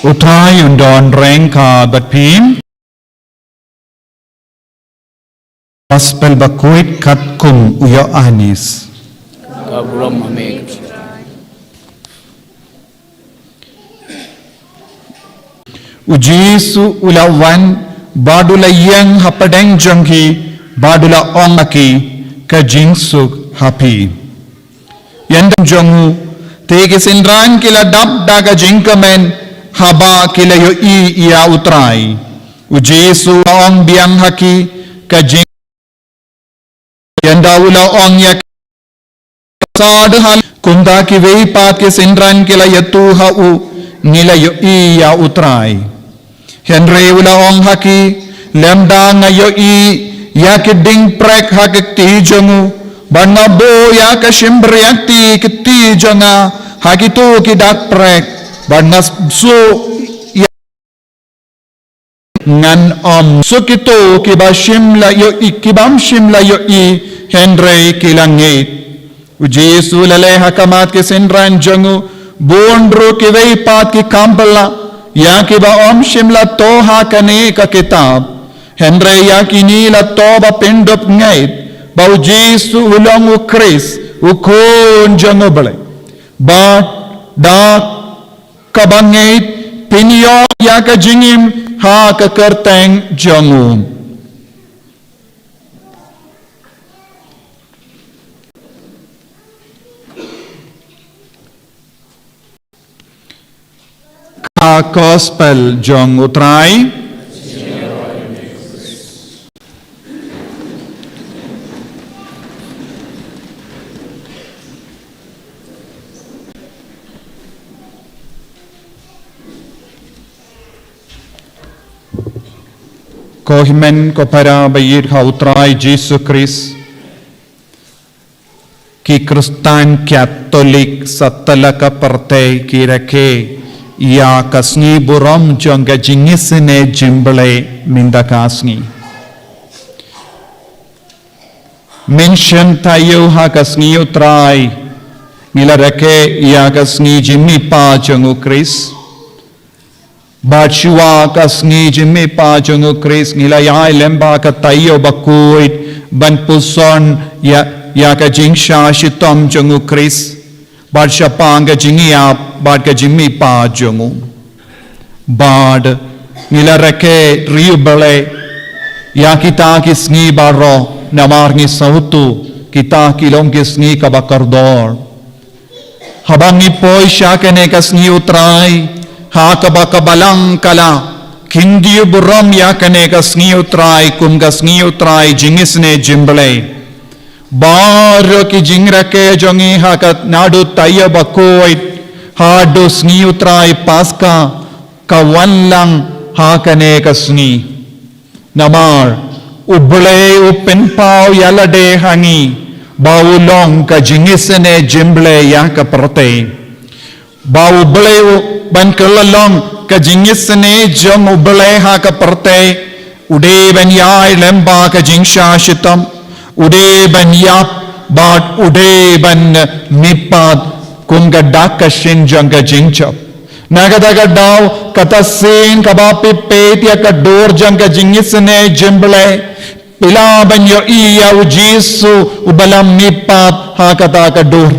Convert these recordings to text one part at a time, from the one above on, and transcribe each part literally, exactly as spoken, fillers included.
U Trai un don ryngkat bad phi. Gospel bakhuid katkum u Ïoannis. Ka burom ha me. U Jisu u la wan bad u la ïeng hapdeng jong ki bad u la ong ha ki, ka jingsuk ha phi. Ïa ka jong u, te ki synran ki la dap da ka jingkmen haba ki la ïohi ïa u Trai. U Jisu u la ong biang ha ki, ka jing ïa u la ong ïa ki, sa de hal kumta kiwei pat ki synran ki la ïathuh ha u, ngi la ïohi ïa u Trai. Hynrei u la ong ha ki, lymda nga ïohi ïa ki dieng prek ha ki kti jong u, bad nga buh ïa ka shympriahti kti jong nga ha kito ki dak prek, bad nga suh ïa, ngan ym suh kito kiba shym la ïohi, kibym shym la ïohi hynrei ki la ngeit. U Jisu u la leh ha khmat ki synran jong u, bun ruh kiwei pat ki kam phylla, ïa kiba ym shym la thoh ha kane ka kitab. Hynrei ïa kine la thoh ba phin dup ngeit ba u Jisu u long u Khrist, u Khun jong u Blei. Bad da kaba ngeit phin ïoh ïa ka jingim ha ka kyrteng jong u. Ka Gospel jong u Trai. Ko hynmen ko para ba ïeit ha u Trai Jisu Khrist. Ki Khristan Katholik satlak ka pyrthei ki rakhe ïa ka sngi burom jong ka jingisynei jingblei mynta ka sngi. Mynshem taïew ha ka sngi u Trai ngi la rakhe ïa ka sngi jingmihpat jong u Khrist. Bad shuwa ka sngi jingmihpat jong u Khrist ngi la ïai lyngba ka taïew bakhuid ban puson ïa, ïa ka jingshah shitom jong u Khrist. Bad shaphang ka jingïap bad ka jingmihpat jong u. Bad ngi la rakhe riewblei ïa kita ki sngi baroh namar ngi sngewthuh kita ki long ki sngi kaba kordor. Haba ngi poi sha kane ka sngi u Trai ha kaba ka balang ka la khyndiat burom ïa kane ka sngi u Trai kum ka sngi u Trai jingisynei jingblei. Baroh ki jingrakhe jong ngi ha ka naduh taïew bakhuid haduh sngi u Trai Paska ka wan lang ha kane ka sngi. Namar u Blei u pynpaw ïa lade ha ngi ba u long ka jingisynei jingblei ïa ka pyrthei. Ba u Blei u ban kylla long ka jingisynei jong u Blei ha ka pyrthei. U dei ban ïai lyngba ka jingshah shitom. U dei ban ïap bad u dei ban mihpat kum ka dak ka shin jong ka jingjop. Na kata ka daw, kata sien kaba phi peit ïa ka dur jong ka jingisynei jingblei. Phi lah ban ïohi ïa u Jisu uba la mihpat ha kata ka dur.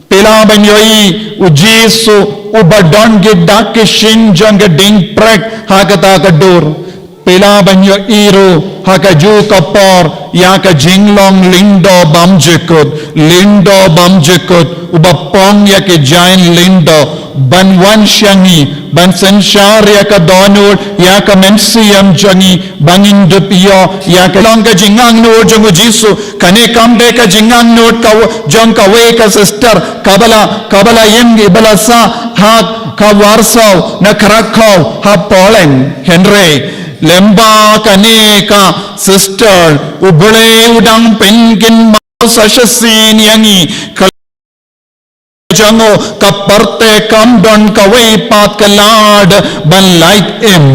Phi lah ban ïohi u Jisu uba don ki dak ki shin jong ka dieng prek ha kata ka dur. Phi lah ban ïohi ruh ha kajuh ka por ïa ka jinglong lyngdoh bymjukut, lyngdoh bymjukut, uba pong ïa ki jaiñ lyngdoh ban wan sha ngi, ban synshar ïa ka dohnud, ïa ka mynsiem jong ngi, ba ngin dup ïoh ïa ka long ka jingangnud jong u Jisu. Kane kam dei ka jingangnud ka w-, jong kawei ka sister kaba la, kaba la ïeng, iba la sah ha ka Warsaw na Krakow ha Poland. Hynrei lyngba kane ka sister u Blei u dang pynkynmaw sa shisien ïa ngi ka jong u, ka pyrthei kam don kawei pat ka lad ban lait im.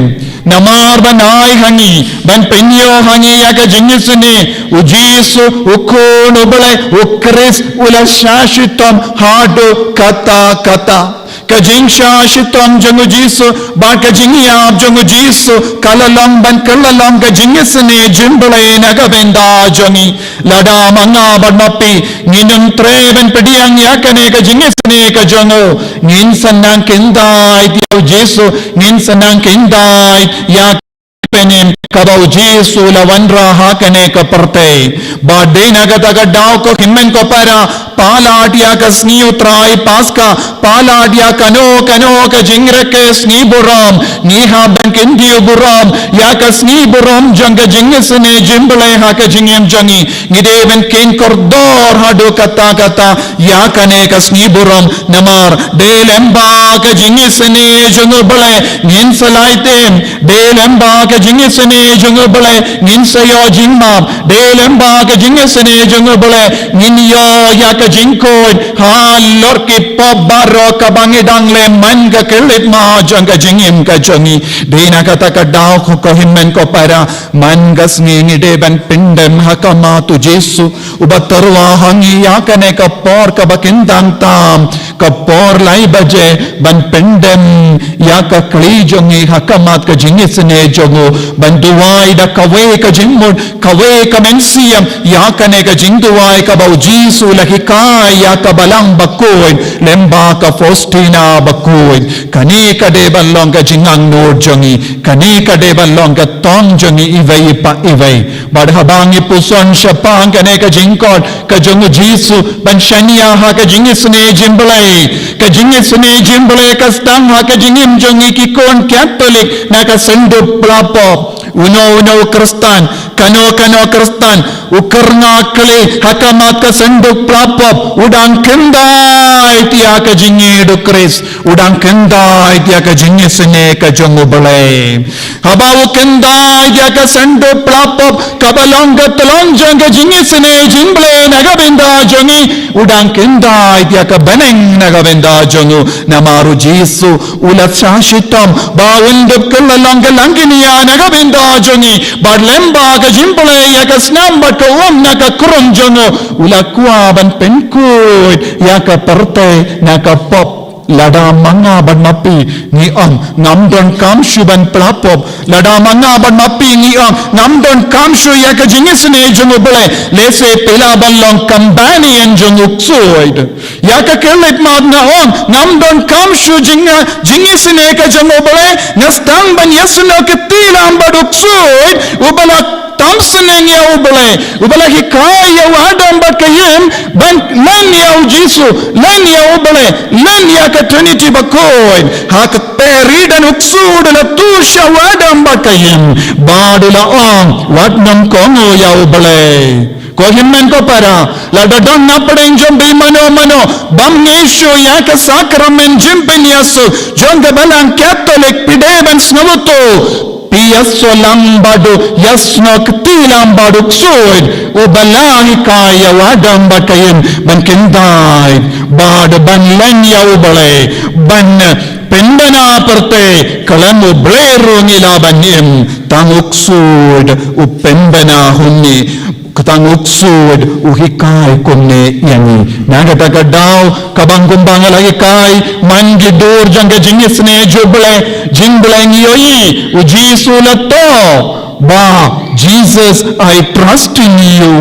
Namar ban ai ha ngi, ban pynïoh ha ngi ïa ka jingisynei, u Jisu, u Khun u Blei, u Khrist, u la shah shitom haduh katta katta. Ka jingshah shitom jong u Jisu bad ka jingïap jong u Jisu ka la long ban kylla long ka jingisynei jong u Blei na ka bynta jong ngi. Lada ma nga bad ma phi ngin ym treh ban pdiang ïa kane ka jingisynei ka jong u, ngin sa nang kyntait ïa u Jisu, ngin sa nang kyntait ïa ka pynïap kaba u Jisu u la wanrah ha kane ka pyrthei. Bad dei na kata ka daw ko hynmen ko para, palat ïa ka sngi u Trai Paska, palat ïa kano kano ka jingrakhe sngi burom, ngi hap ban kyntiew burom ïa ka sngi burom jong ka jingisynei jong u Blei ha ka jingim jong ngi. Ngi dei ban kheiñ kordor haduh katta katta ïa kane ka sngi burom, namar dei lyngba ka jingisynei jong u Blei ngin sa lah tim, dei lyngba ka jingisynei jong u Blei ngin sa ïoh jingmap, dei lyngba ka jingisynei jong u Blei ngin ïoh ïa ka jingkhuid halor ki pop baroh kaba ngi dang leh man ka khyllipmat jong ka jingim ka jong ngi. Dei na kata ka daw ko hynmen ko para, man ka sngi ngi dei ban pyndem ha khmat u Jisu uba tyrwa ha ngi ïa kane ka por kaba kyntang tam, ka por lai baje, ban pyndem ïa ka kli jong ngi ha khmat ka jingisynei jong u, ban duwai da kawei ka jingmut, kawei ka mynsiem ïa kane ka jingduwai kaba u Jisu u la hikai ïa ka Balang Bakhuid lyngba ka Faustina Bakhuid. Kane ka dei ban long ka jingangnud jong ngi, kane ka dei ban long ka tong jong ngi iwei pa iwei. Bad haba ngi puson shaphang kane ka jingkhot ka jong u Jisu ban shaniah ha ka jingisynei jong u Blei, ka jingisynei jong u Blei ka sdang ha ka jingim jong ngi ki khun Katholik na ka synduk pla pop. Uno uno u Khristan, kano kano Khristan u kyrngah kli ha khmat ka synduk pla pop u dang kyntait ïa ka jingïeit u Khrist, u dang kyntait ïa ka jingisynei ka jong u Blei. Haba u kyntait ïa ka synduk pla pop kaba long ka tyllong jong ka jingisynei jong u Blei na ka bynta jong ngi, u dang kyntait ïa ka bneng na ka bynta jong u. Namar u Jisu u la shah shitom ba un dup kylla long ka langkynïa na ka bynta jong ngi, bad lyngba ka jingpynlong ïa ka snam bad ka um na ka krum jong u, u la kwah ban pynkhuid ïa ka pyrthei na ka pop. Lada ma nga bad ma phi ngi ong ngam donkam shuh ban pla pop, lada ma nga bad ma phi ngi ong ngam donkam shuh ïa ka jingisynei jong u Blei, lehse phi lah ban long companion jong u ksuid. Ïa ka khyllipmat nga ong ngam donkam shuh jing, jingisynei ka jong u Blei, nga sdang ban ïasnoh kti lang bad u ksuid uba la tam sneng ïa u Blei, uba la hikai ïa u Adam bad ka Im ban len ïa u Jisu, len ïa u Blei, len ïa ka Trinity bakhuid. Ha ka Eden u ksuid u la tu sha u Adam bad ka Im bad u la ong wat nym kohnguh ïa u Blei. Ko hynmen ko para, lada don na pdeng jong phi mano mano bym ngeit shuh ïa ka sakramen jingpynïasoh jong ka Balang Katholik, phi dei ban sngewthuh, phi ïasoh lang bad u, ïasnoh kti lang bad u ksuid uba la hikai ïa u Adam bad ka Im ban kyntait bad ban len ïa u Blei, ban pynbna pyrthei. Khlem u Blei ruh ngi lah ban im, tang u ksuid u pynbna hangne. Tang u ksuid u hikai kumne ïa ngi. Na kata ka daw kaba kumba nga la hikai, man ki dur jong ka jingisynei jong u Blei, jong u Blei ngi ïohi u Jisu u la thoh ba, "Jesus, I trust in you."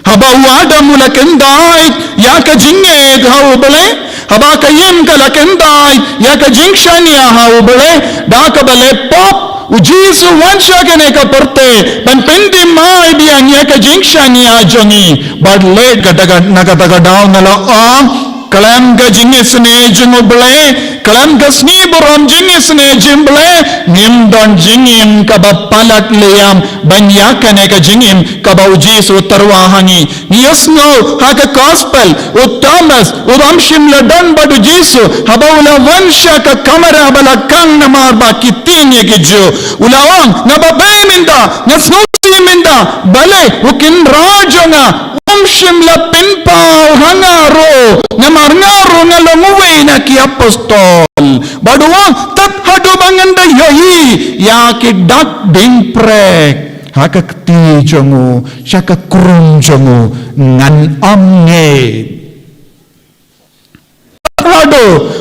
Haba u Adam u la kyntait ïa ka jingngeit ha u Blei, haba ka Im ka la kyntait ïa ka jingshaniah ha u Blei da kaba leh pop, u Jisu u wan sha kane ka pyrthei ban pyndem ai biang ïa ka jingshaniah jong ngi. Bad leh kata ka, na kata ka daw nga la ong, khlem ka jingisynei jong u Blei, khlem ka sngi burom jingisynei jong u Blei, ngim don jingim kaba palat liam ban ïa kane ka jingim kaba u Jisu u tyrwa ha ngi. Ngi ïohsngew ha ka gospel, u Thomas uba ym shym la don bad u Jisu, haba u la wan sha ka kamra ba la khang namar ba ki tieng ïa ki Jiw, u la ong, "Nga babe mynta, nga sngewsih mynta, balei u Kynrad jong nga um shym la pynpaw ha nga ruh, namar nga ruh nga long uwei na ki apostol." Bad u ong, "Tad haduh ba ngan da ïohi ïa ki dak diengphna ha ka kti jong u, sha ka krum jong u, ngan ym ngeit." Tad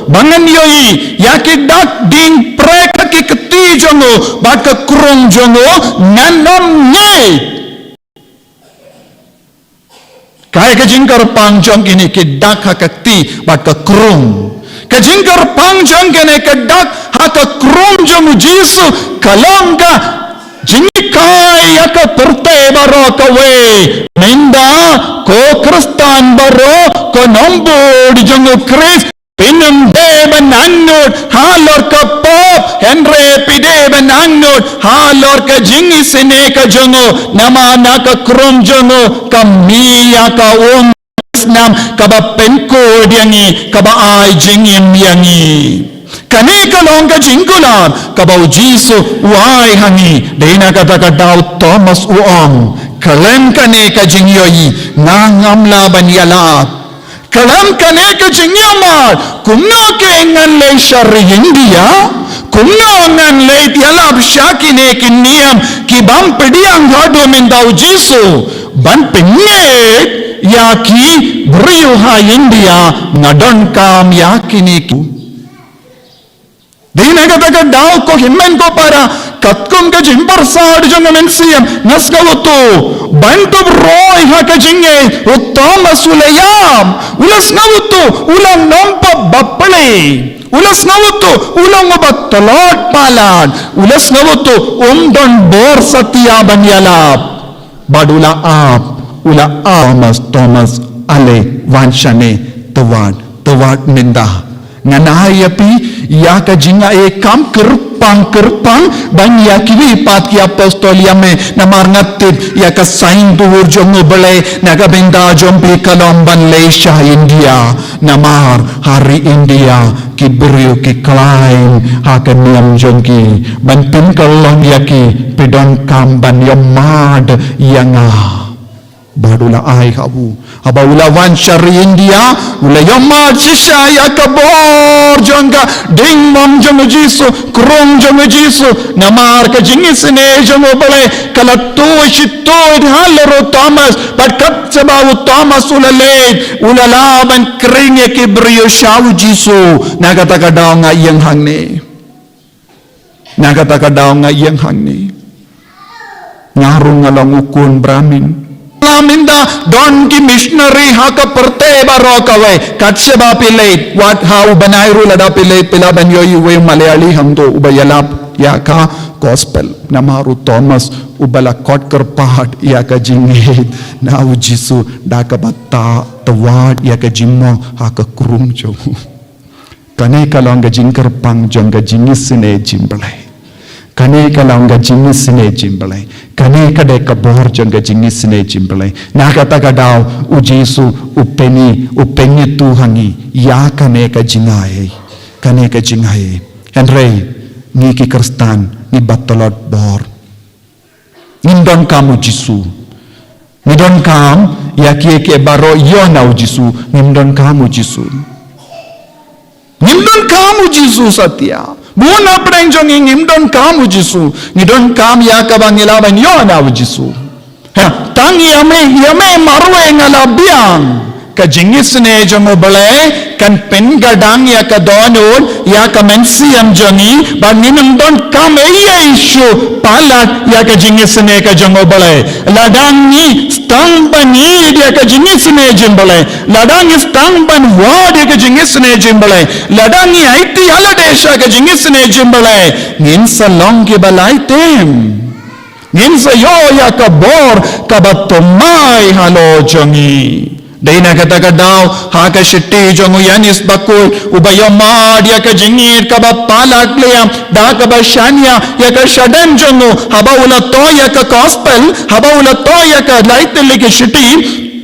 Ba ngan ïohi ïa ki dak ding prek ha ki kti jong u bad ka krung jong u, ngan ym ngeit. Kaei ka jingkyrpang jong kine ki dak ha ka kti bad ka krung? Ka jingkyrpang jong kine ki dak ha ka krung jong u Jisu ka long ka jinghikai ïa ka pyrthei baroh kawei. Mynta ko Khristan baroh, ko nongbud jong u Khrist, phin ym dei ban angnud halor ka pop, hynrei phi dei ban angnud halor ka jingisynei ka jong u. Namar na ka krung jong u ka mih ïa ka umsnam kaba pynkhuid ïa ngi, kaba ai jingim ïa ngi. Kane ka long ka jingkular kaba u Jisu u ai ha ngi. Dei na kata ka daw Thomas u ong, khlem kane ka jingïohi nga ngam lah ban ïalap. Khlem kane ka jingïamar, kumno ke ngan leit sha ri India? Kumno ngan leit ïalap sha kine ki niam ki bym pdiang haduh mynta, u Jisu, ban pynïaid ïa ki briew ha India? Nga donkam ïa kine ki Dei na kata ka daw, ko hynmen ko para, katkum ka jingpyrsad jong ka mynsiem, nga sngewthuh ban tip roi ha ka jingngeit, u Thomas u la ïam, u la sngewthuh, u la nongpop bapli, u la sngewthuh, u long uba tlot palat, u la sngewthuh um don bor satia ban ïalap. Bad u la ap, u la ap, Thomas, Thomas, ale, wan shane, to wad, to wad mynta. Ngan ai ïa phi ïa ka jingaiei, kam kyrpang, kyrpang ban ïa kiwei pat ki apostol ïa me, namar nga tip ïa ka saiñdur jong u Blei na ka bynta jong phi ka long ban leit sha India. Namar ha ri India ki briew ki khlaiñ ha ka niam jong ki, ban pynkyllon ïa ki, phi donkam ban ïohmad ïa nga. Bad u la ai ha u. Haba u la wan sha ri India, u la ïohmad shisha ïa ka bor jong ka ding mong jong u Jisu, krung jong u Jisu. Namar ka jingisynei jong u Blei ka la tuid shi tuid halor u Thomas, bad kat shaba u Thomas u la leit, u la lah ban khring ïa ki briew sha u Jisu. Na kata ka daw nga ïeng hangne. Na kata ka daw nga ïeng hangne. Nga ruh nga long u khun Brahmin. La mynta don ki missionary ha ka pyrthei baroh kawei. Kat shaba phi leit, wat ha u bnai ruh lada phi leit, phi lah ban ïohi uwei u Malayali hangto uba ïalap ïa ka gospel. Namar u Thomas uba la khot kyrpad ïa ka jingngeit na u Jisu da kaba ta, to wad ïa ka jingmong ha ka krung jong u. Kane ka long ka jingkyrpang jong ka jingisynei jong u Blei. Kane ka long ka jingisynei jong u Blei. Kane ka dei ka bor jong ka jingisynei jong u Blei. Na kata ka daw u Jisu u pyni, u pynïathuh ha ngi ïa kane ka jingaiei. Kane ka jingaiei. Hynrei ngi ki Khristan ngi ba tlot bor. Ngim donkam u Jisu. Ngi donkam ïa kiei kiei baroh, ïoh na u Jisu. Ngim donkam u Jisu. Ngim donkam u Jisu satia. Bun na pdeng jong ngi ngim donkam u Jisu. Ngi donkam ïa kaba ngi lah ban ïoh na u Jisu. Ha, tang ïa me, ïa me marwei nga la biang. Ka jingisynei jong u Blei kan pyngadang ïa ka dohnud, ïa ka mynsiem jong ngi, bad ngin ym donkam ei ei shuh palat ïa ka jingisynei ka jong u Blei. Lada ngi sdang ban ïeit ïa ka jingisynei jong u Blei, lada ngi sdang ban wad ïa ka jingisynei jong u Blei, lada ngi aiti ïa lade sha ka jingisynei jong u Blei, ngin sa long kiba la itim. Ngin sa ïoh ïa ka bor kaba thymmai halor jong ngi. Dei na kata ka daw, ha ka shithi jong u Ïanis bakhuid, uba ïohmad ïa ka jingïeit kaba palat liam da kaba shaniah ïa ka shadem jong u, haba u la thoh ïa ka gospel, haba u la thoh ïa ka lai tylli ki shithi,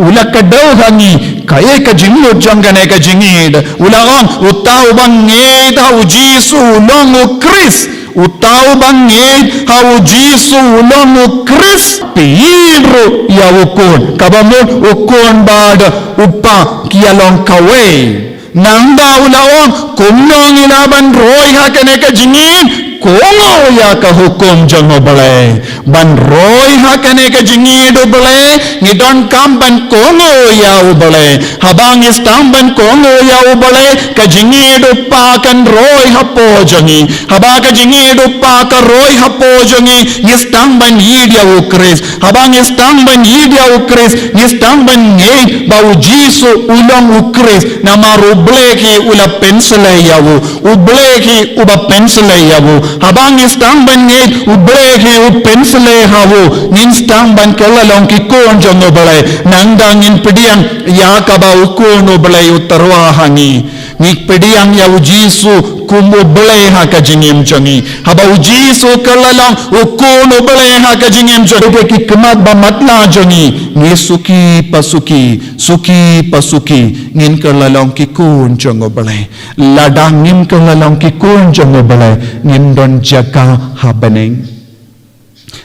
u la kdew ha ngi kaei ka jingmut jong kane ka jingïeit. U la ong, uta uba ngeit ha u Jisu u long u Khrist. Uta uba ngeit ha u Jisu u long u Khrist. Phi ïeit ruh ïa u khun, kaba mut u khun bad u kpa ki ïa long kawei. Nangta u la ong, kumno ngi lah ban roi ha kane ka jingïeit? kohnguh ïa ka hukum jong U Blei. Ban roi ha kane ka jingïeit U Blei, ngi donkam ban kohnguh ïa U Blei. Haba ngi sdang ban kohnguh ïa U Blei, ka jingïeit U Kpa kan roi hapoh jong ngi. Haba ka jingïeit U Kpa ka roi hapoh jong ngi, ngi sdang ban ïeit ïa U Khrist. Haba ngi sdang ban ïeit ïa U Khrist, ngi sdang ban ngeit ba U Jisu u long U Khrist, namar U Blei hi u la pynsleh ïa u. U Blei hi uba pynsleh ïa u. Haba ngi sdang ban ngeit U Blei hi u pynsleh ha u, ngin sdang ban kylla long ki khun jong U Blei. Nangta ngin pdiang ïa kaba u Khun U Blei u tyrwa ha ngi. Ngi pdiang ïa U Jisu kum U Blei ha ka jingim jong ngi. Haba U Jisu kylla long u Khun U Blei ha ka jingim jong ngi, ki khmat ba matlah jong ngi, ngi suki pa suki, suki pa suki, ngin kylla long ki khun jong U Blei. Lada ngim kylla long ki khun jong U Blei, ngim don jaka ha bneng.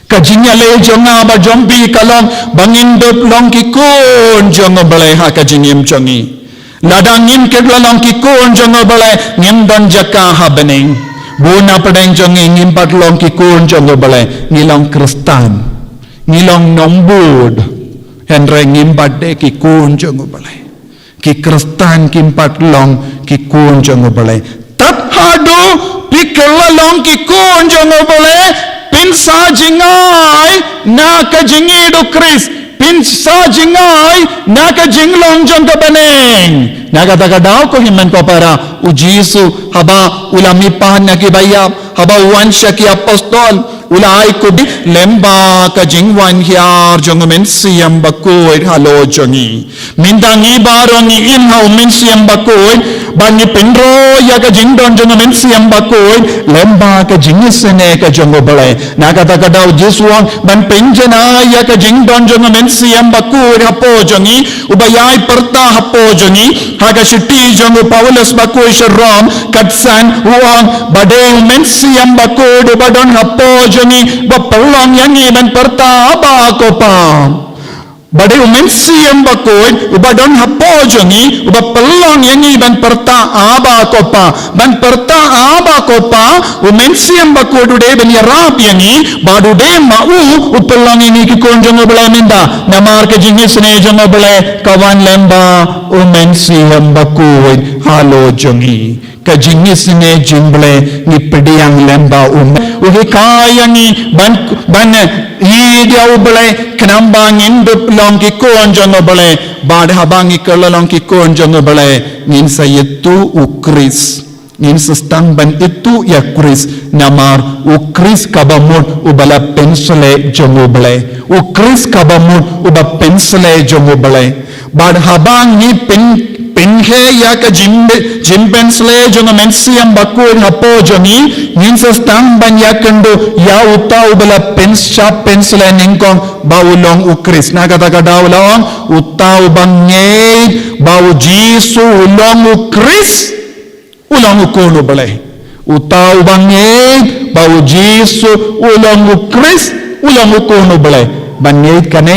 Ka jingïaleh jong nga bad jong phi ka long ba ngin dup long ki khun jong U Blei ha ka jingim jong ngi. Lada ngim kylla long ki khun jong U Blei, ngim don jaka ha bneng. Bun na pdeng jong ngi ngim pat long ki khun jong U Blei, ngi long Khristan. Ngi long nongbud. Hynrei ngim pat dei ki khun jong U Blei. Ki Khristan kim pat long ki khun jong U Blei. Tad haduh phi kylla long ki khun jong U Blei, phin sa jngai na ka jingïeit U Khrist, phin sa jngai na ka jinglong jong ka bneng. Na kata ka daw ko hynmen ko para, U Jisu haba u la mihpat na kiba ïap, haba u wan sha ki apostol, u la ai khublei lyngba ka jingwan hiar jong U Mynsiem Bakhuid halor jong ngi. Mynta ngi baroh ngi im ha U Mynsiem Bakhuid, ba ngi pynroi ïa ka jingdon jong U Mynsiem Bakhuid lyngba ka jingisynei ka jong U Blei. Na kata ka daw Jisu u ong ban pynjanai ïa ka jingdon jong U Mynsiem Bakhuid hapoh jong ngi, uba ïai pyrta hapoh jong ngi, ha ka shithi jong u Paulus bakhuid sha Rom, khatsan u ong, ba dei U Mynsiem Bakhuid uba don hapoh jong ngi, ba pynlong ïa ngi ban pyrta Abba ko Pa. Ba dei U Mynsiem Bakhuid uba don hapoh jong ngi, uba pynlong ïa ngi ban pyrta Abba ko Pa. Ban pyrta Abba ko Pa, U Mynsiem Bakhuid u dei ban ïarap ïa ngi, bad u dei ma u u pynlong ïa ngi ki khun jong U Blei mynta. Namar ka jingisynei jong U Blei ka wan lyngba U Mynsiem Bakhuid halor jong ngi. Ka jingisynei jong U Blei ngi pdiang lyngba u. U hikai ïa ngi ban, ban ïeit ïa U Blei, khnang ba ngin dup long ki khun jong U Blei. Bad haba ngi kylla long ki khun jong U Blei, ngin sa ïathuh U Khrist. Ngin sa sdang ban ïathuh ïa U Khrist, namar U Khrist kaba mut uba la pynsleh jong U Blei. U Khrist kaba mut uba pynsleh jong U Blei. Bad haba ngi pyn, pynheh ïa ka jing, jingpynsleh jong U Mynsiem Bakhuid hapoh jong ngi, ngin sa sdang ban ïakynduh ïa uta uba la pynshah pynsleh nyngkong ba u long U Khrist. Na kata ka daw la ong, uta uba ngeit ba U Jisu u long U Khrist, u long u khun U Blei. Uta uba ngeit ba U Jisu u long U Khrist, u long u khun U Blei. Ban ngeit kane,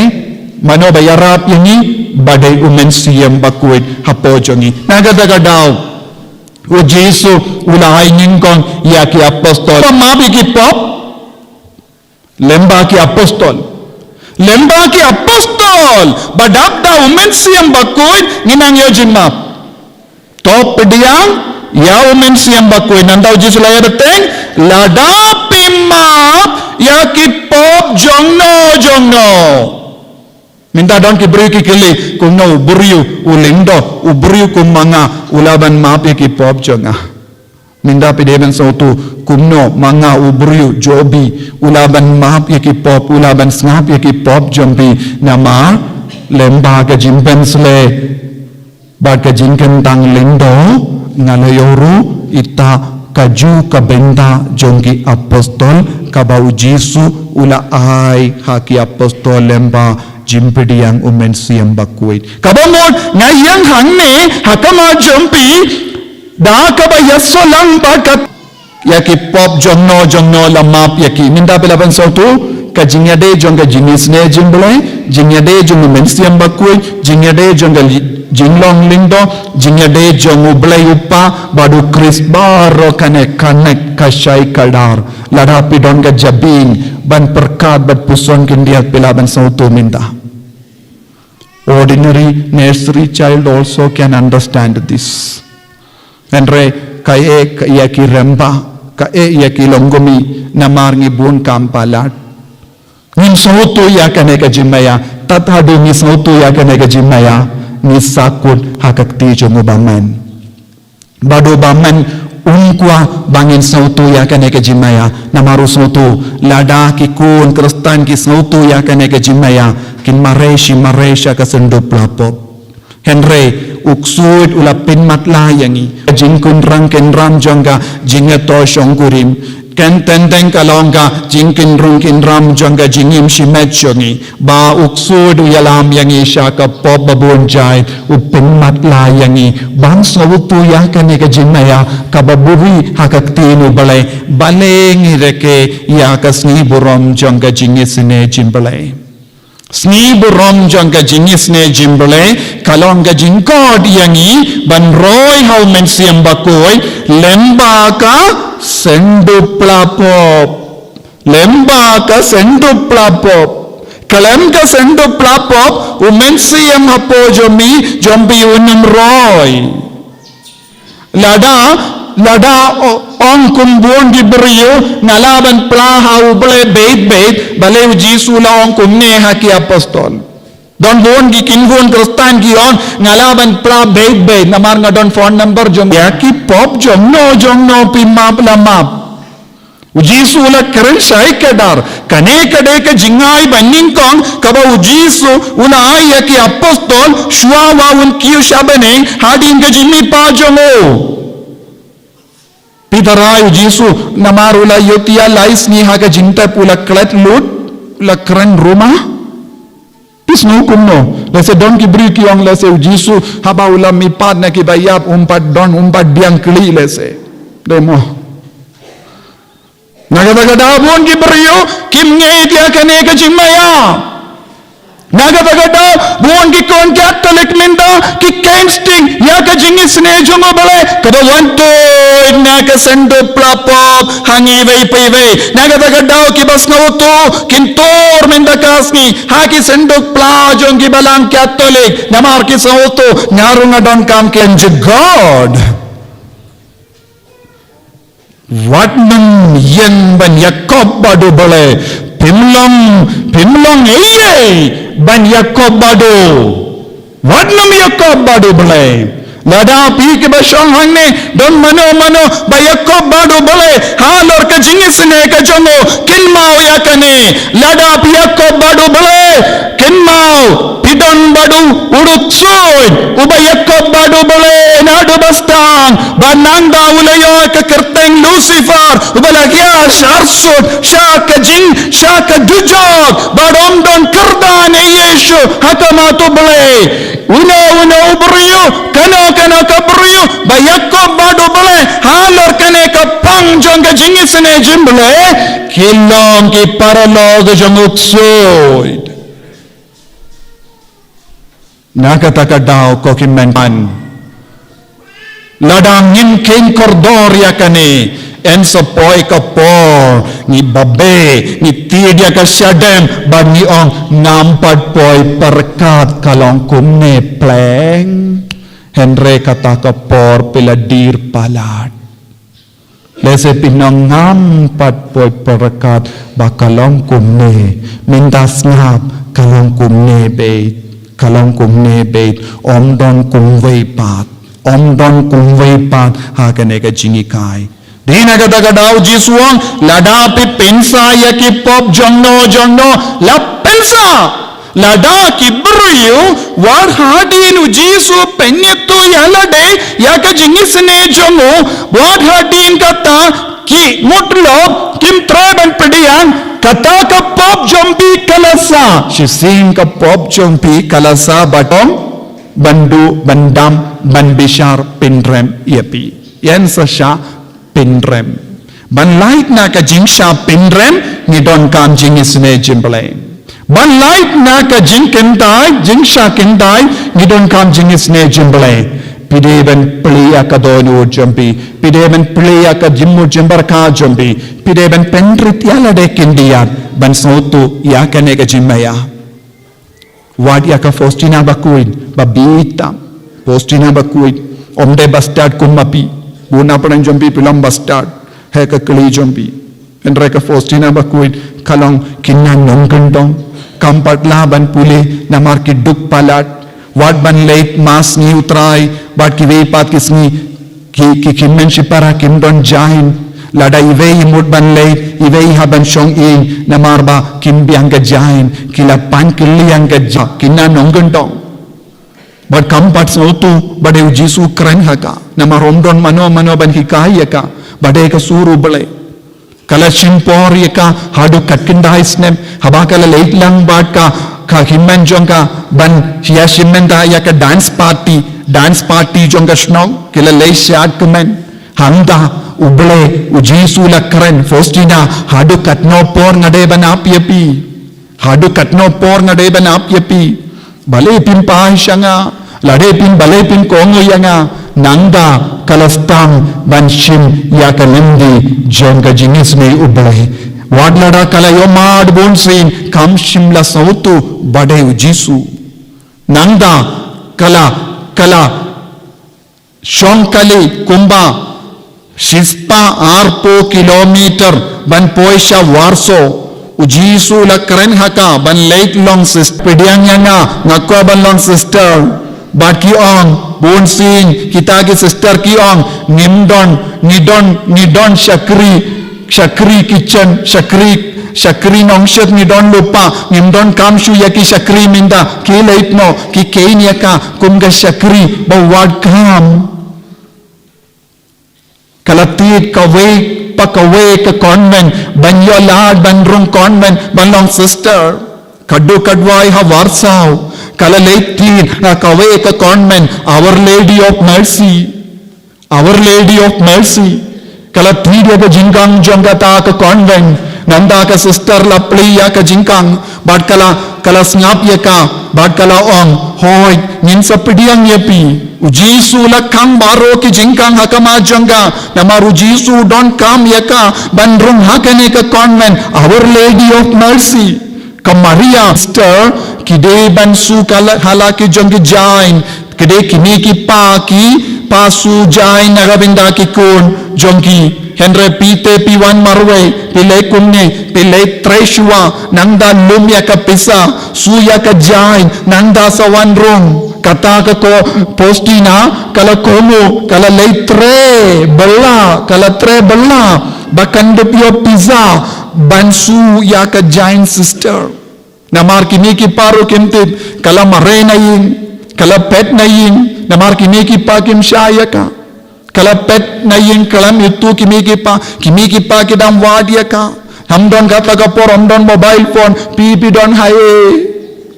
mano ba ïarap ïa ngi? Ba dei U Mynsiem Bakhuid hapoh jong ngi. Na kata ka daw U Jisu u la ai nyngkong ïa ki apostol ba map ïa ki pop. Lyngba ki apostol. Lyngba ki apostol. Ba dap da U Mynsiem Bakhuid ngin nang ïoh jingmap. To pdiang ïa U Mynsiem Bakhuid. Nangta U Jisu la ïa bteng, lada phi map ïa ki pop jongno jongno. Mynta don ki briew ki kylli, kumno u briew u lyngdoh, u briew kum ma nga, u lah ban map ïa ki pop jong nga. Mynta phi dei ban sngewthuh, kumno ma nga u briew Jobi, u lah ban map ïa ki pop, u lah ban sngap ïa ki pop jong phi, namar lyngba ka jingpynsleh bad ka jingkyntang lyngdoh, nga la ïoh ruh ita kajuh ka bynta jong ki apostol, kaba U Jisu u la ai ha ki apostol lyngba jingpdiang U Mynsiem Bakhuid. Kaba mut nga ïeng hangne ha khmat jong phi, da kaba ïasoh lang bad ka ïa ki pop jongno jongno la map ïa ki. Mynta phi lah ban sngewthuh ka jingïadei jong ka jingisynei jong U Blei, jingïadei jong U Mynsiem Bakhuid, jingïadei jong ka li-, Jinglong lyngdoh, jingïadei jong u Blei u Kpa bad u Khrist baroh kane ka connect, ka shai ka dar. Lada phi don ka jabieng ban pyrkhat bad puson khyndiat, phi lah ban sngewthuh mynta. Ordinary nursery child also can understand this. Hynrei kaei ïa ki rangbah, kaei ïa ki longkmie, namar ngi bun kam palat. Ngim sngewthuh ïa kane ka jingmaïa, tad haduh ngi sngewthuh ïa kane ka jingmaïa, ngi sa kut ha ka kti jong u bymman. Bad u bymman um kwah ba ngin sngewthuh ïa kane ka jingmaïa, namar u sngewthuh lada ki khun Khristan ki sngewthuh ïa kane ka jingmaïa, kin mareh shi mareh sha ka synduk pla pop. Hynrei u ksuid u la pynmatlah ïa ngi. Jingkynrang kynram jong ka jingïathoh shongkurim, kan teng teng ka long ka jingkynrung kynram jong ka jingim shimet jong ngi. Ba u ksuid u ïalam ïa ngi sha ka pop ba bun jait, u pynmatlah ïa ngi ban sngewthuh ïa kane ka jingmaïa kaba buhrieh ha ka ktien u Blei. Balei ngi rakhe ïa ka sngi burom jong ka jingisynei jong u Blei. Sngi burom jong ka jingisynei jong u Blei ka long ka jingkhot ïa ngi ban roi ha u Mynsiem Bakhuid lem bad ka synduk pla pop. Lem bad ka synduk pla pop. Khlem ka synduk pla pop, u Mynsiem hapoh jong ngi, jong phi un ym roi. Lada, lada o-, ong kum bun ki briew, nga lah ban pla ha u Blei beit beit, balei u Jisu u la ong kumne ha ki apostol. Don bun ki khun Khristan ki ong, nga lah ban pla beit beit, namar nga don phone number jong, ïa ki pop jongno jongno phi map la map. U Jisu u la kren shai ka dar. Kane ka dei ka jingai ba nyngkong kaba u Jisu u la ai ïa ki apostol shuwa ba un kiew sha bneng hadien ka jingmihpat jong u. Phi tharai u Jisu namar u la ïohthiah lai sngi ha ka jingtep u la klet lut, u la kren rumah? Phi sngew kumno? Lehse don ki briew ki ong lehse u Jisu haba u la mihpat na kiba ïap um pat don, um pat biang kylli lehse. Dei mo? Na kata ka daw bun ki briew kim ngeit ïa kane ka jingmaïa. Na kata ka daw bun ki khun Katholik mynta ki kheiñ sting ïa ka jingisynei jong u Blei kaba wan tuid na ka synduk pla pop ha ngi iwei pa iwei. Na kata ka daw kiba sngewthuh kin tur mynta ka sngi ha ki synduk pla jong ki balang Katholik namar ki sngewthuh nga ruh nga donkam ka jingïeit jong God. Wat nym ïeng ban ïakob bad u Blei. Phim long, phim long ei ei ban ïakob bad u. Wat nym ïakob bad u Blei. Lada phi kiba shong hangne don mano mano ba ïakob bad u Blei halor ka jingisynei ka jong u, kynmaw ïa kane. Lada phi ïakob bad u Blei, kynmaw phi don bad u, u ksuid uba ïakob bad u Blei naduh ba sdang, ba nangta u la ïoh ka kyrteng Lucifer, uba la hiar arsut sha ka jing, sha ka dujok, bad ym don kyrdan ïa Jisu ha khmat u Blei. Uno uno u briew, kano kano ka briew ba ïakob bad u Blei halor kane ka pang jong ka jingisynei jong u Blei, ki long ki paralok jong u ksuid. Na kata ka daw ko ki mynta, lada ngim kheiñ kordor ïa kane, yn sa poi ka por ngi babe, ngi tied ïa ka shadem bad ngi ong ngam pat poi pyrkhat, ka long kumne pleng. Hynrei kata ka por phi la dier palat. Lehse phin ong ngam pat poi pyrkhat ba ka long kumne. Mynta sngap, ka long kumne beit. Ka long kumne beit. Ym don kumwei pat. Ym don kumwei pat ha kane ka jinghikai. Dei na kata ka daw u Jisu u ong, lada phi pynsa ïa ki pop jongno jongno, la pynsa. Lada ki briew, wat hadien u Jisu pynïathuh ïa lade ïa ka jingisynei jong u, wat hadien kata ki mut lok, kim treh ban pdiang, kata ka pop jong phi ka la sah. Shisien ka pop jong phi ka la sah, ba tang ban duh, ban dam, ban bishar pynrem ïa phi. Yn sa shah pynrem. Ban lait na ka jingshah pynrem, ngi donkam jingisynei jong u Blei. Ban lait na ka jingkyntait, jingshah kyntait, ngi donkam jingisynei jong U Blei. Phi dei ban plie ïa ka dohnud jong phi. Phi dei ban plie ïa ka jingmut jingpyrkhat jong phi. Phi dei ban pynrit ïa lade khyndiat ban sngewthuh ïa kane ka jingmaïa. Wat ïa ka Faustina bakhuid, ba bieit tam. Faustina bakhuid, ym dei bastad kum ma phi. Bun na pdeng jong phi phi long bastad ha ka kali jong phi. Hynrei ka Faustina bakhuid ka long kynja nongkyndong. Kam pat lah ban pule namar ki duk palat. Wat ban leit ma sngi U Trai bad kiwei pat ki sngi ki, ki, ki hynmen shipara kim don jain. Lada iwei i mut ban leit, iwei i hap ban shong ïing namar ba kim biang ka jain. Ki la pan kylliang ka jain, kynja nongkyndong. Bad kam pat sngewthuh ba dei U Jisu kren ha ka. Namar ym don mano mano ban hikai ïa ka ba dei ka sur U Blei. Ka la shim por ïa ka haduh khatkhyndai snem, haba ka la leit lang bad ka, ka hynmen jong ka ban ïa shim mynta ïa ka dance party, dance party jong ka shnong, ki la leit shad kmen. Hangta U Blei, U Jisu la kren, Faustina, haduh katno por nga dei ban ap ïa phi. Haduh katno por nga dei ban ap ïa phi. Balei phim phai sha nga, lada phim, balei phim kohnguh ïa nga. Nangta ka la sdang ban shim ïa ka lynti jong ka jingisynei U Blei. Wat lada ka la ïohmad bun sien, kam shym la sngewthuh ba dei U Jisu. Nangta ka la, ka la shong kali kumba shispah arphew kilometer ban poi sha Warsaw. U Jisu la kren ha ka ban leit long sister. Pdiang ïa nga, nga kwah ban long sister. Bad ki ong, bun sien kita ki sister ki ong, ngim don, ngi don, ngi don shakri, shakri kitchen, shakri, shakri nongshit ngi don lypa, ngim donkam shuh ïa ki shakri mynta. Ki leit noh, ki kheiñ ïa ka kum ka shakri ba wad kam. Ka la thied kawei pa kawei ka convent ban ïoh lad ban rung convent ban long sister. Ka duk ka duwai ha Warsaw, ka la leit thied ha kawei ka convent, Our Lady of Mercy. Our Lady of Mercy. Ka la thied ïa ka jingkhang jong kata ka convent. Nangta ka sister la plie ïa ka jingkhang bad ka la, ka la sngap ïa ka bad ka la ong, hooid, ngin sa pdiang ïa phi. U Jisu la khang baroh ki jingkhang ha khmat jong ka. Namar U Jisu u donkam ïa ka ban rung ha kane ka convent, Our Lady of Mercy. Ka Maria sister ki dei ban shu ka la, ha la ki jong ki jain. Ki dei kine ki pa ki, pa shu jain na ka bynta ki khun jong ki. Hynrei phi te phi wan marwei, phi leit kumne, phi leit trei shuwa, nangta lum ïa ka pisa, shu ïa ka jain, nangta sa wan rung. Kata ka ko Faustina, ka la kohnguh, ka la leit trei bylla, ka la trei bylla ba kan da pisa ban shu ïa ka jain sister. Namar kine ki pa ruh kim tip, ka la mareh na ïing, ka la phet na ïing, namar kine ki pa kim shah ïa ka. Ka la phet na ïing khlem ïathuh kine ki pa, kine ki pa ki dang wad ïa ka. Ym don kata ka por, ym don mobile phone, phi, phi don haei.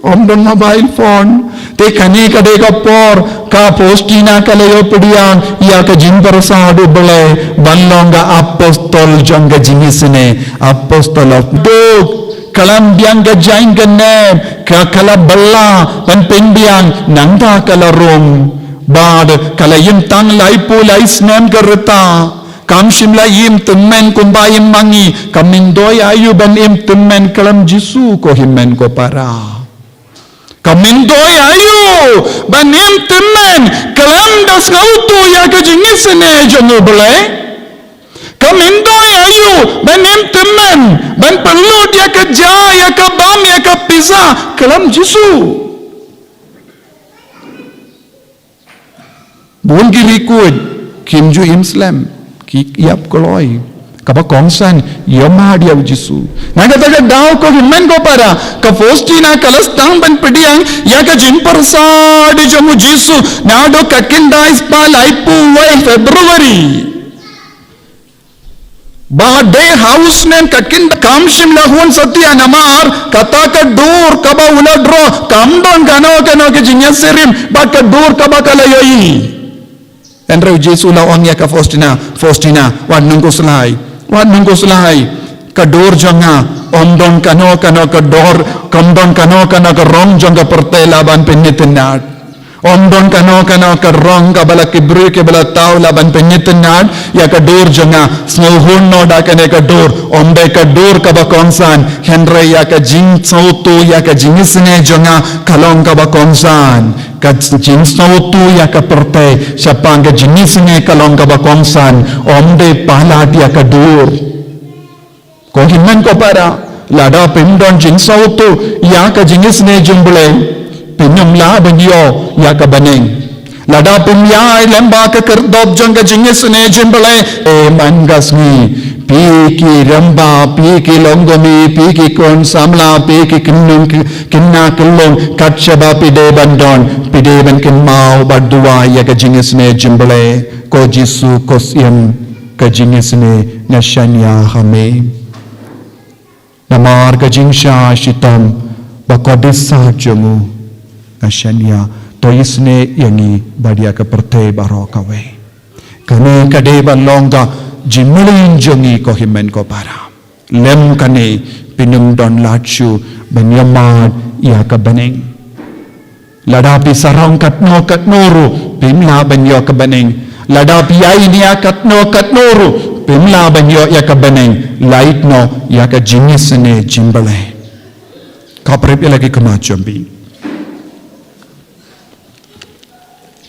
Ym don mobile phone. Te kane ka dei ka por ka Faustina ka la ïoh pdiang ïa ka jingpyrsad U Blei ban long ka apostol jong ka jingisynei, apostle of duk. Ka la biang ka jain ka nep, ka, ka la bylla ban pynbiang, nangta ka la rung. Bad ka la im tang laiphew lai snem ka rta. Kam shym la im tymmen kumba im ma ngi. Ka myntoi aïu ban im tymmen khlem Jisu ko hynmen ko para. Ka myntoi aïu ban im tymmen khlem da sngewthuh ïa ka jingisynei jong U Blei. Ka myntoi aïu ban im tymmen ban pynlut ïa ka ja, ïa ka bam, ïa ka pisa khlem Jisu. Bun ki riewkhuid kim ju im slem, ki ïap kloi. Kaba kongsan, ïohmad ïa U Jisu. Na kata ka daw ko hynmen ko para, ka Faustina ka la sdang ban pdiang ïa ka jingpyrsad jong U Jisu naduh ka khyndai spah laiphew wei February. Ba dei ha u snem ka khyndai, kam shym la hun satia namar kata ka dur kaba u la droh kam don kano kano ka jingïasyriem bad ka dur kaba ka la ïohi. Hynrei U Jisu u la ong ïa ka Faustina, Faustina, wat nang khuslai, wat nang khuslai. Ka dur jong nga Ym don kano kano ka dor, ym don kano kano ka rong jong ka pyrthei lah ban pynitynnad. Ym don kano kano ka rong kaba la ki briew kiba la thaw lah ban pynitynnad ïa ka dur jong nga. Sngewhun noh da kane ka dur, ym dei ka dur kaba kongsan, hynrei ïa ka jingsngewthuh ïa ka jingisynei jong nga ka long kaba kongsan. Ka jingsngewthuh ïa ka pyrthei shaphang ka jingisynei ka long kaba kongsan, ym dei palat ïa ka dur. Ko hynmen ko para, lada phim don jingsngewthuh ïa ka jingisynei jong U Blei, phim lah ban ïoh ïa ka bneng. Lada phim ïai lem bad ka khyrdop jong ka jingisynei jong U Blei, eh man ka sngi, phi ki rangbah, phi ki longkmie, phi ki khun samla, phi ki khynnah, khynnah khyllung, kat shaba phi dei ban don, phi dei ban kynmaw bad duwai ïa ka jingisynei jong U Blei. Ko Jisu, ko Syiem ka jingisynei, nga shaniah ha me. Namar ka jingshah shitom bad ka disa jong u, nga shaniah, to isynei ïa ngi bad ïa ka pyrthei baroh kawei. Kane ka dei ban long ka jingmlien jong ngi ko hynmen ko para. Lem kane, phim don lad shuh ban ïa mad ïa ka bneng. Lada phi sarong katno katno ruh, phim lah ban ïoh ka bneng. Lada phi ïai nia katno katno ruh, phim lah ban ïoh ïa ka bneng. Lait noh ïa ka jingisynei jong U Blei. Khaphrip ïa la ki khmat jong phi.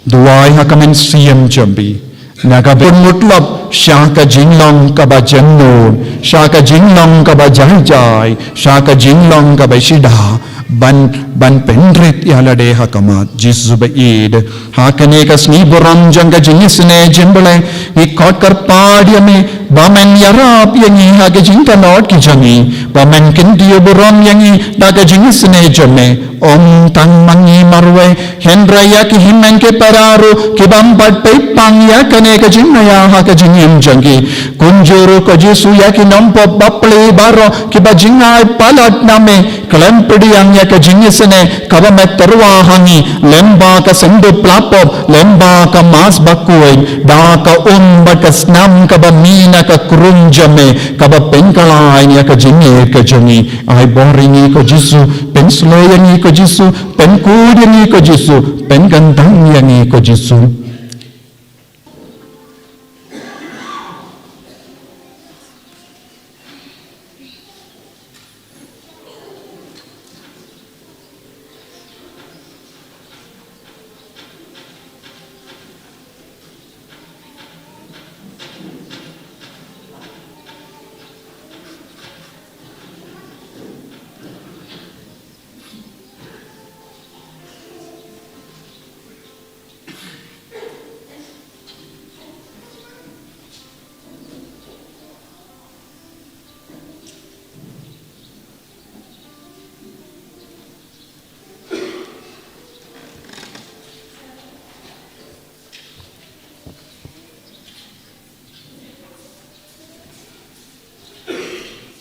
Duwai ha ka mynsiem jong phi. Na ka bynta mut lap sha ka jinglong kaba jemnud, sha ka jinglong kaba jai jai, sha ka jinglong kaba shida, ban, ban pynrit ïa lade ha khmat Jisu ba ïeit. Ha kane ka sngi burom jong ka jingisynei jong U Blei, ngi khot kyrpad ïa me ba men ïarap ïa ngi ha ka jingkynnoh ki jong ngi, ba men kyntiew burom ïa ngi da ka jingisynei jong me. Ym tang ma ngi marwei, hynrei ïa ki hynmen ki para ruh ki bym pat peit pang ïa kane ka jingngeit ha ka jingim jong ki. Kumjuh ruh ko Jisu ïa ki nongpop bapli baroh kiba jngai palat na me, khlem pdiang ïa ka jingisynei kaba me tyrwa ha ngi, lem bad ka synduk pla pop, lem bad ka Mass bakhuid, da ka um bad ka snam kaba mih na ka krung jong me, kaba pynkylla ïa ka jingngeit ka jong ngi. Ai bor ïa ngi ko Jisu, pynshlur ïa ngi ko Jisu, pynkhuid ïa ngi ko Jisu, pynkyntang ïa ngi ko Jisu.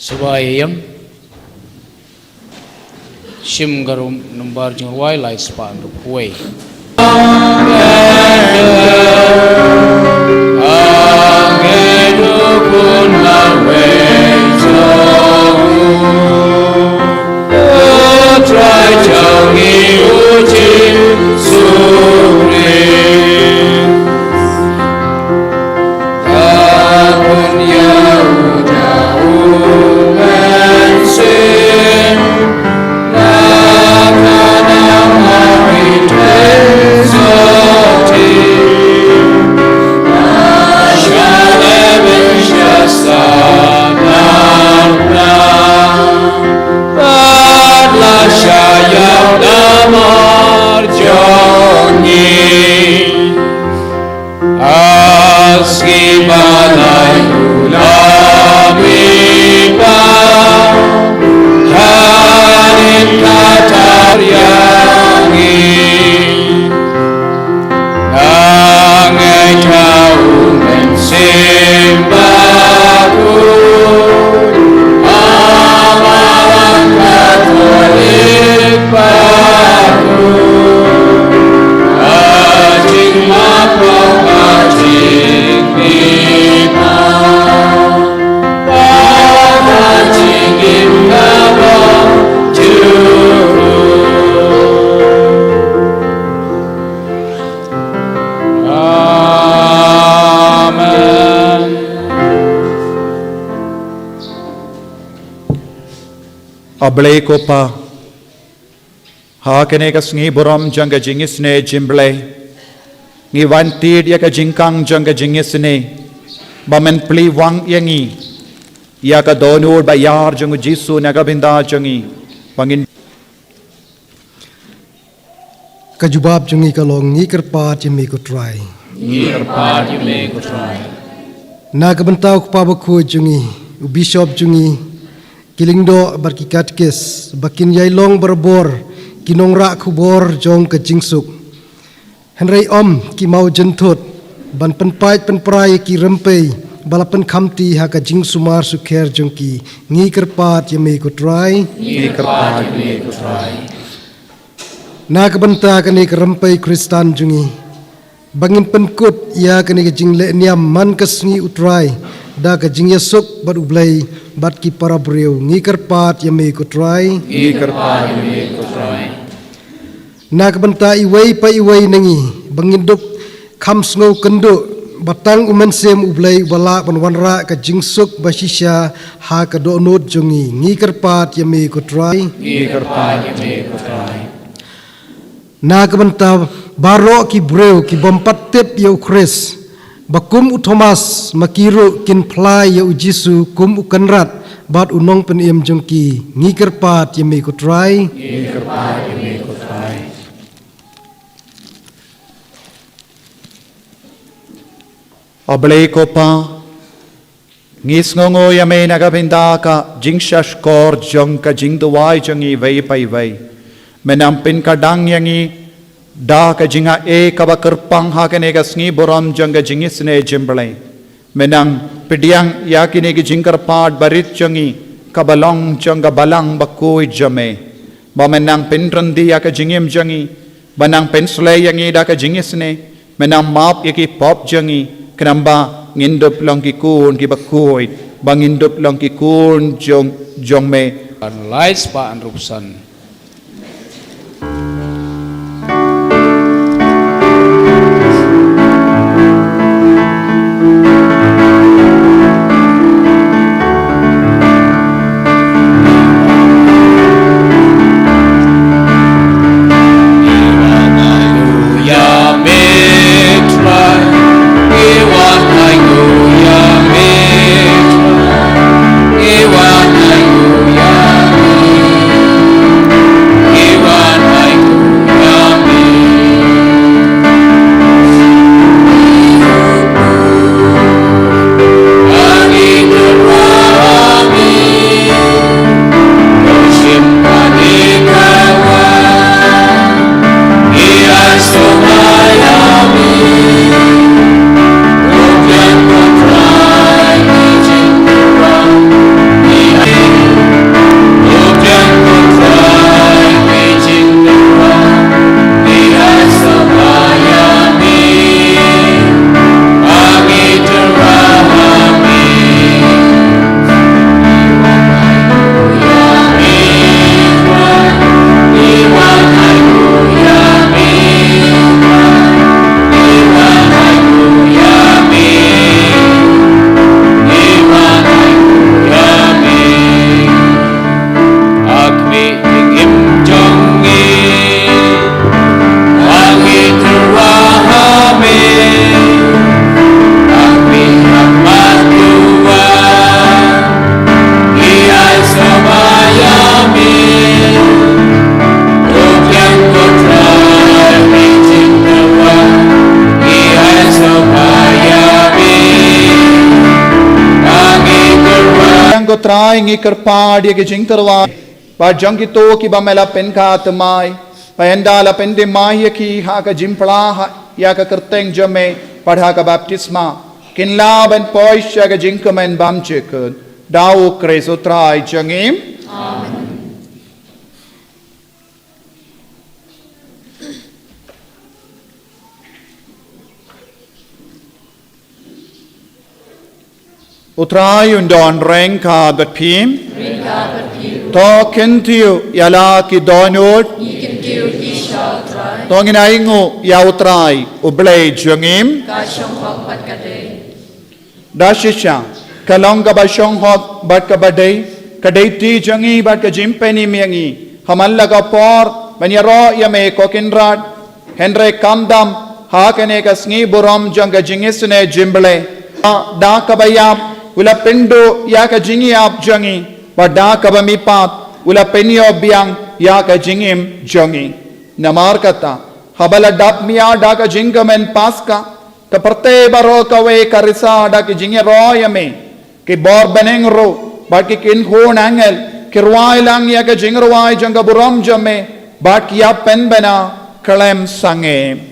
Sngewbha ïeng. Shim ka rum number jingrwai lai spah hynriewphew wei. Blei ko Pa, ha kane ka sngi burom jong ka jingisynei jingblei, ngi wan tied ïa ka jingkhang jong ka jingisynei ba men plie wang ïa ngi ïa ka dohnud ba ïar jong u Jisu na ka bynta jong ngi, ba ngin Ka jubab jong ngi ka long, ngi kyrpad ïa me ko Trai. Ngi kyrpad ïa me ko Trai. Na ka bynta u Kpa Bakhuid jong ngi, u Bishop jong ngi, ki lyngdoh bad ki katkis, ba kin ïai long barabor ki nongrah khubor jong ka jingsuk. Hynrei ym ki mawjynthut ban pynpait pynpra ïa ki rympei ba la pynkhamti ha ka jingsumar sukher jong ki. Ngi kyrpad ïa me ko Trai. Ngi kyrpad ïa me ko Trai. Na ka bynta kane ka rympei Khristan jong ngi, ba ngin pynkut ïa kane ka jingleh niam man ka sngi u Trai da ka jingïasuk bad u Blei bad ki para briew, ngi kyrpad ïa me ko Trai. Ngi kyrpad ïa me ko Trai. Na ka bynta iwei pa iwei na ngi, ba ngin dup kham sngew kynduh ba tang u Mynsiem u Blei uba lah ban wanrah ka jingsuk ba shisha ha ka dohnud jong ngi, ngi kyrpad ïa me ko Trai. Ngi kyrpad ïa me ko Trai. Na ka bynta baroh ki briew ki bym pat tip ïa u Khrist, ba kum u Thomas ma ki ruh kin phla ïa u Jisu kum u Kynrad bad u Nongpynim jong ki, ngi kyrpad ïa me ko Trai. Ngi kyrpad ïa me ko Trai. A Blei ko Pa, ngi sngewnguh ïa me na ka bynta ka jingshahshkor jong ka jingduwai jong ngi iwei pa iwei. Men nang pynkyrdan ïa ngi da ka jingai kaba kyrpang ha kane ka sngi burom jong ka jingisynei jingblei. Men nang pdiang ïa kine ki jingkyrpad barit jong ngi, kaba long jong ka Balang Bakhuid jong me, ba men nang pynrynti ïa ka jingim jong ngi, ba nang pynshlei ïa ngi da ka jingisynei, men nang map ïa ki pop jong ngi, khnang ba ngin dup long ki khun kiba khuid, ba ngin dup long ki khun jong, jong me. Kan lai spah hynriewphew san. Ko Trai, ngi kyrpad ïa ki jingtyrwa bad jong kito kiba me la pynkha thymmai, ba ynda la pynthymmai ïa ki ha ka jingphla ha, ïa ka kyrteng jong me bad ha ka baptisma, kin lah ban poi sha ka jingkmen bymjukut. Da u Khrist u Trai jong ngi. Amen. U Trai un don ryngkat bad phi. Ryngkat bad phi. To kyntiew ïa la ki dohnud. Ngi kyntiew ïa phi, Trai. To ngin ainguh ïa u Trai u Blei jong ngi. Ka shong hok bad ka dei. Da shisha ka long kaba shong hok bad kaba dei, ka deiti jong ngi bad ka jingpynim ïa ngi ha man la ka por ban ïaroh ïa me ko Kynrad. Hynrei khamtam ha kane ka sngi burom jong ka jingisynei jingblei, da kaba ïap u la pynduh ïa ka jingïap jong ngi, bad da kaba mihpat u la pynïoh biang ïa ka jingim jong ngi. Namar kata, haba la dap mia da ka jingkmen Paska, ka pyrthei baroh kawei ka risa da ka jingïaroh ïa me. Ki bor bneng ruh bad ki kynhun angel ki rwai lang ïa ka jingrwai jong ka burom jong me, bad ki ïa pynbna khlem sangeh.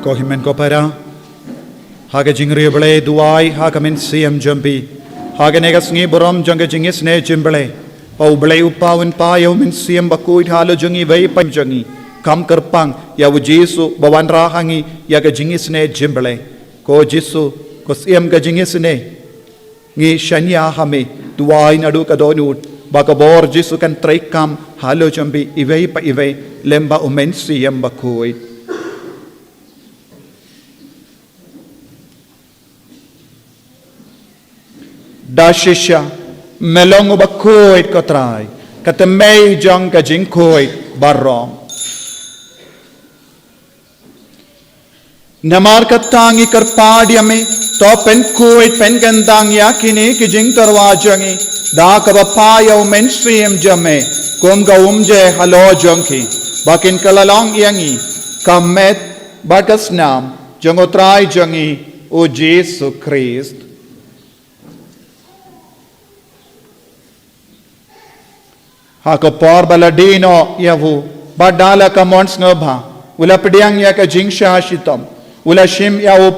Ko hynmen ko para, ha ka jingriewblei duwai ha ka mynsiem jong phi ha kane ka sngi burom jong ka jingisynei jingblei. Ba U Blei U Kpa un pynpaw ïa U Mynsiem Bakhuid halor jong ngi, iwei pa iwei jong ngi, kham kyrpang ïa U Jisu ba wanrah ha ngi ïa ka jingisynei jingblei. Ko Jisu, ko Syiem ka jingisynei, ngi shaniah ha me, duwai naduh ka dohnud ba ka bor Jisu kan treikam halor jong phi iwei pa iwei lem bad U Mynsiem Bakhuid. Da shisha me long uba khuid, ko Trai, ka tymmen jong ka jingkhuid baroh. Namar kata ngi kyrpad ïa me, to pynkhuid pynkyntang ïa kine ki jingtyrwa jong ngi da kaba pynpaw ïa U Mynsiem jong me, kum ka umje halor jong ki, ba kin kylla long ïa ngi ka met bad ka snam jong U Trai jong ngi U Jisu Khrist. Ha ka por ba la die noh ïa u, bad da la ka mon sngewbha, u la pdiang ïa ka jingshah shitom, u la shim ïa u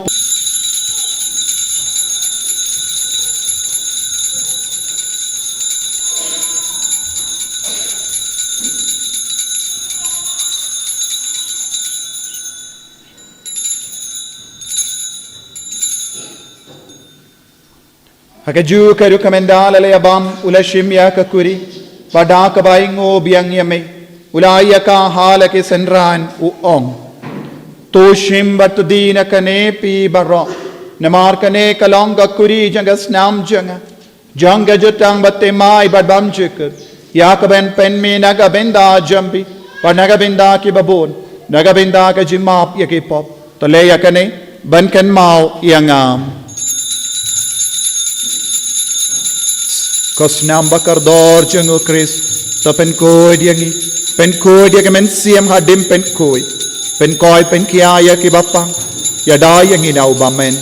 Ha kajuh ka rukom, ynda la ïa bam, u la shim ïa ka kuri, bad da kaba ainguh biang ïa me, u la ai ïa ka ha la ki synran, u ong: To shim bad to die na kane phi baroh, namar kane ka long ka kuri jong ka snam jong nga, jong ka jutang ba thymmai bad bymjukut, ïa kaban pynmih na ka bynta jong phi bad na ka bynta kiba bun, na ka bynta ka jingmap ïa ki pop. To leh ïa kane ban kynmaw ïa nga. Ko snam ba kordor jong U Khrist, to pynkhuid ïa ngi, pynkhuid ïa ka mynsiem hadien pynkhuid, pynkhuid pynkhia ïa kiba pang, ïada ïa ngi na u bymman.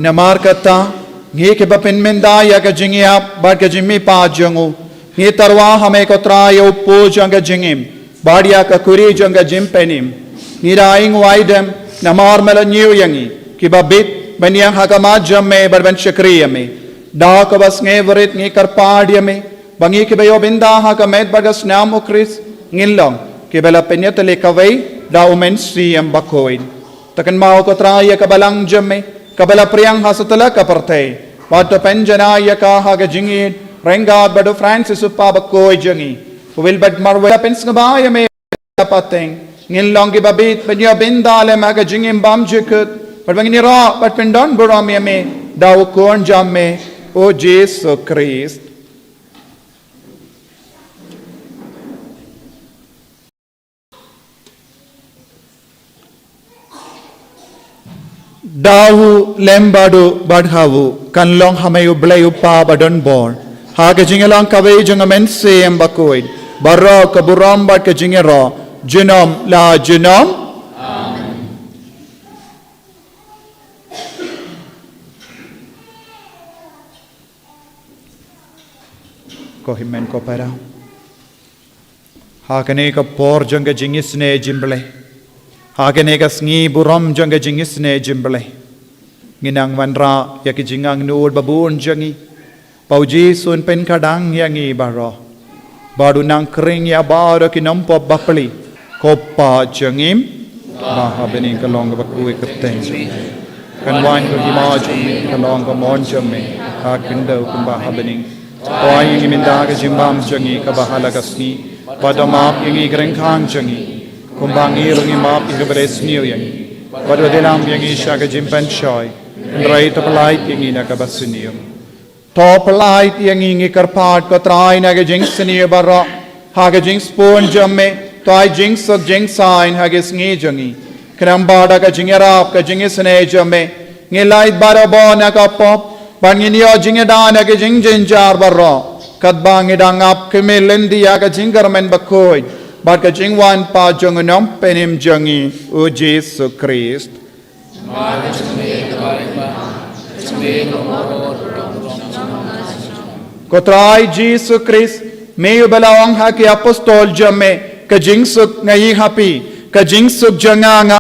Namar kata, ngi kiba pynmynta ïa ka jingïap bad ka jingmihpat jong u, ngi tyrwa ha me ko Trai ïa u pud jong ka jingim bad ïa ka kuri jong ka jingpynim. Ngi da ainguh aidem namar me la ñiew ïa ngi kiba bit ban ïeng ha khmat jong me bad ban shakri ïa me. Da kaba sngewrit ngi kyrpad ïa me ba ngi kiba ïoh bynta ha ka met bad ka snam u Khrist ngin long kiba la pynïatylli kawei da u Mynsiem Bakhuid. To kynmaw ko Trai ïa ka balang jong me kaba la phriang ha satlak ka pyrthei, bad to pynjanai ïa ka ha ka jingïeit ryngkat bad u Francis u Kpa Bakhuid jong ngi. Ko Wilbert Marwei, la pynsngewbha ïa me pateng, ngin long kiba bit ban ïoh bynta lem ha ka jingim bymjukut, bad ba ngin ïaroh bad pyndon burom ïa me da u Khun jong me, u Jisu Khrist. Da u lem bad u bad ha u, kan long ha me u Blei u Kpa badonbor, ha ka jingïalang kawei jong u Mynsiem Bakhuid, baroh ka burom bad ka jingïaroh junom la junom. Ko hynmen ko para, ha kane ka por jong ka jingisynei jong u Blei, ha kane ka sngi burom jong ka jingisynei jong u Blei, ngi nang wanrah ïa ki jingangnud babun jong ngi ba u Jisu un pynkyrduh ïa ngi baroh, bad un nang khring ïa baroh ki nongpop bapli. Ko Kpa jong ngi ba ha bneng, ka long kaba kyrteng jong me. Kan wan ka hima jong me, kan long ka mon jong me ha khyndew kumba ha bneng. To ai ïa ngi mynta ka jingbam jong ngi kaba ha la ka sngi, bad to map ïa ngi ki ryngkang jong ngi, kumba ngi ruh ngi map ïa kiba isniew ïa ngi. Bad to ym ïalam ïa ngi sha ka jingpynshoi, hynrei to pyllait ïa ngi na kaba sniew. To pyllait ïa ngi, ngi kyrpad ko Trai, na ka jingsniew baroh, ha ka jingsbun jong me to ai jingsuk jingsaiñ ha ka sngi jong ngi. Khnang ba da ka jingïarap ka jingisynei jong me ngin lait barabor na ka pop, bad ngin ïoh jingïada na ki jingjynjar baroh, katba ngi dang ap khmih lynti ïa ka jingkyrmen bakhuid bad ka jingwan pat jong u Nongpynim jong ngi, u Jisu Khrist. Ko Trai Jisu Khrist, me uba la ong ha ki apostol jong me, ka jingsuk nga ai ha phi, ka jingsuk jong nga nga